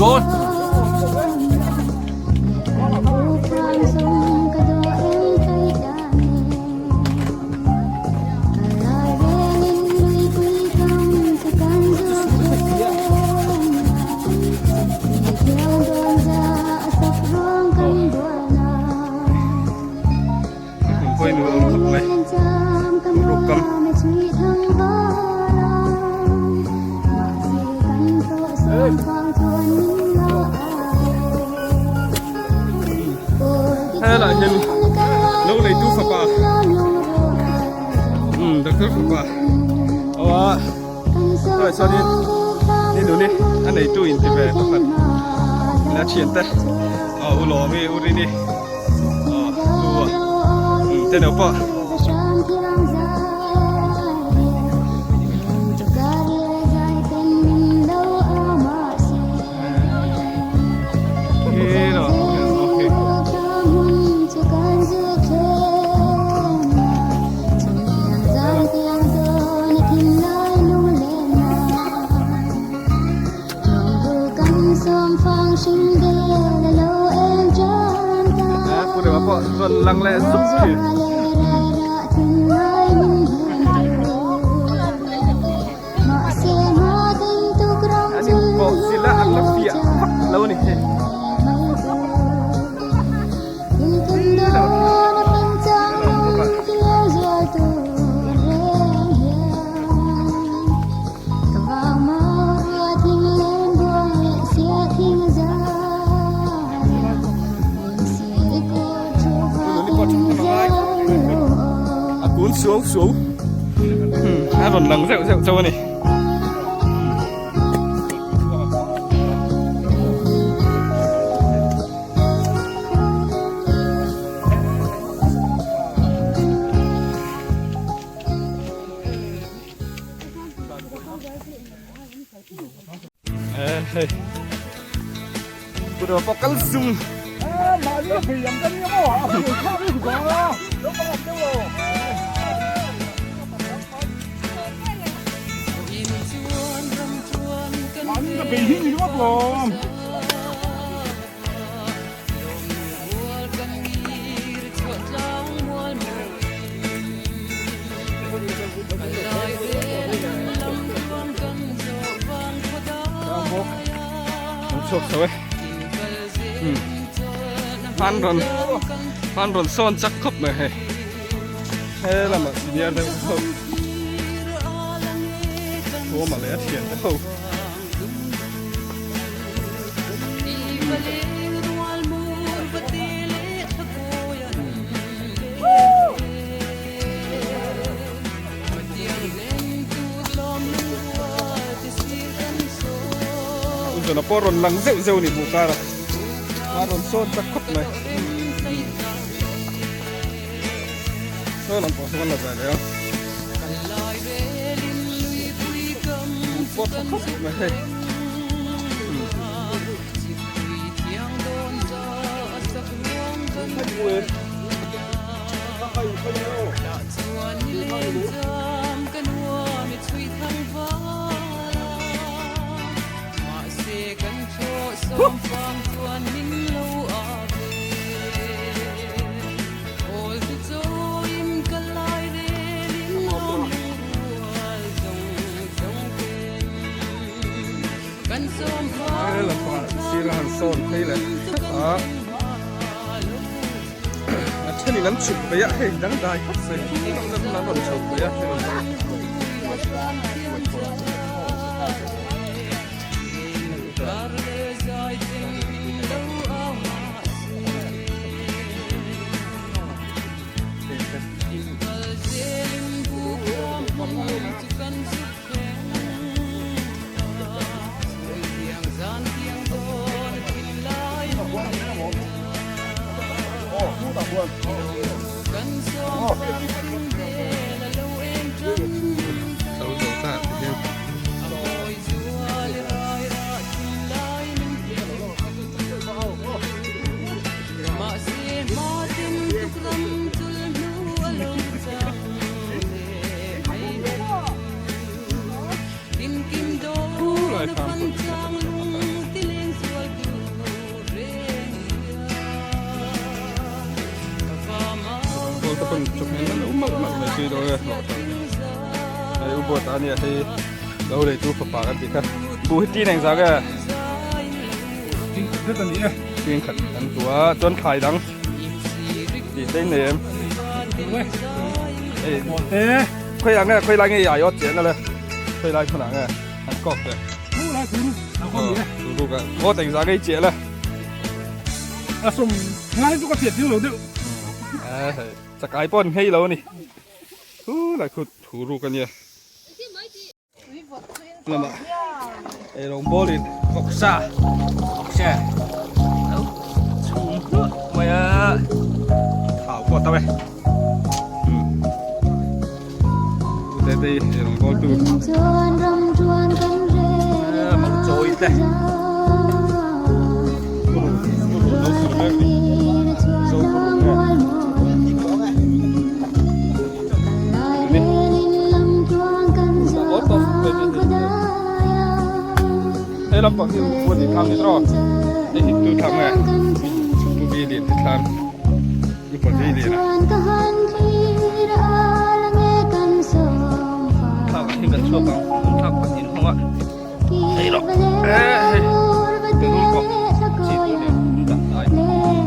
Rồi. Helai hian lo neitu fapa umm doctor fapa aw a chuan chuanin ni nuni a neitu in ti ve pakhat ila thian te aw u lawmi u rini aw u a umm te no pawh. Rawn lang leh zuk thin. An inpawh chilh a an la fiah vak lo a ni hei. A kun suau suau a rawn lang zeuh zeuh chauh a ni. Hei pura pawh kal zum An chhuak chho e an rawn an rawn sawn chak khawp mai hei he lamah senior deuh ho Thuama leh a thian te ho. Zona pawh rawn lang zeuh zeuh a ni hmuh kar a a rawn sawn tak khawp mai saw lam pawh saw kan la zai leh a buh pawh tha khawp mai hei. He lampangah sir a han sawn phei leh tlat a. in an chhuk peih a hei dangdai khawp mai ram deuh an rawn chho peih a Chuan thlai dang tih te nei em khawi ah nge khawi lai nge i aiawt chiah na le khawi lai hmunah nge an kawk te aw engzah nge i chiah le a sawm ngai chu ka chiah tir lo deuh chakai pawh an nghei lo a ni thu lai khu thu ruk a nia. Lamah eirawng bawlin vawksa vawksa lo chhum hluah mai a thau pawh a tam e tute te hi eirawng bawl tu mang chawi te purun purun lo sur mek ni zo purun Hei lampang hi buan in thlam ni tawh hei hi tu thlam nge tu bi lian ti thlam i pawh bi lian a thlam ah hian kan chhuak ang an thlak pahnih in hawng a hei rawh hei berul pawh chi tur nen an dah hnai nasa khawp mai.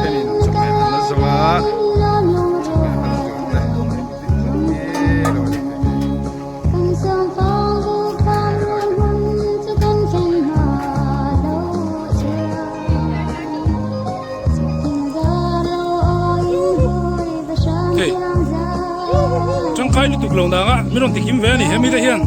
Thenin chawhmeh an la zawng a chawhmeh an la zawng te he lo ni Hei tangkai lutuk lo dang a min rawn ti him ve a ni he mite hian.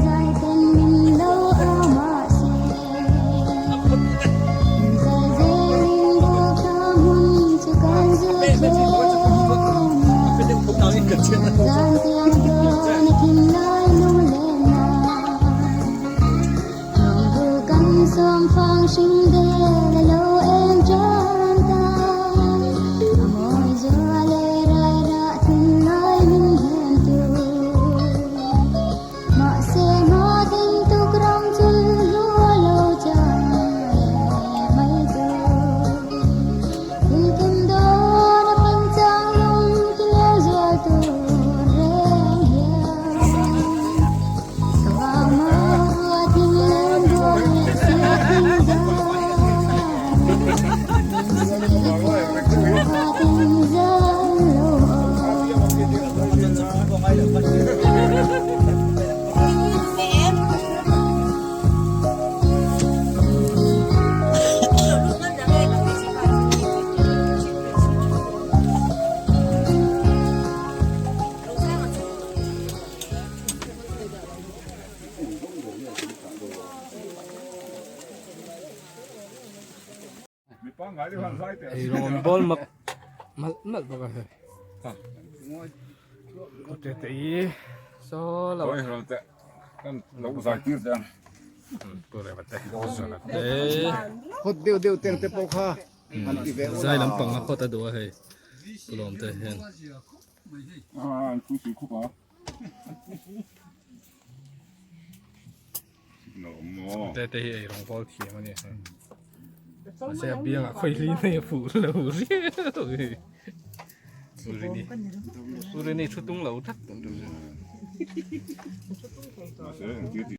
Eirawng bawl mak malh malh bawk a hei. Kute te hi saw lo. Kan lo zai tir teh ang. Hot deuh deuh teng te pawh kha an ti ve Zai lampang a hot a duh a hei Pu Lawm te hian. An pui tui khup a. Te te hi ei rawng pawl thiam a ni. Mahse a biangah khawi hli nei a fuh lo riau. Urini Urini thu tung lo tlat. Mahse engtir tih.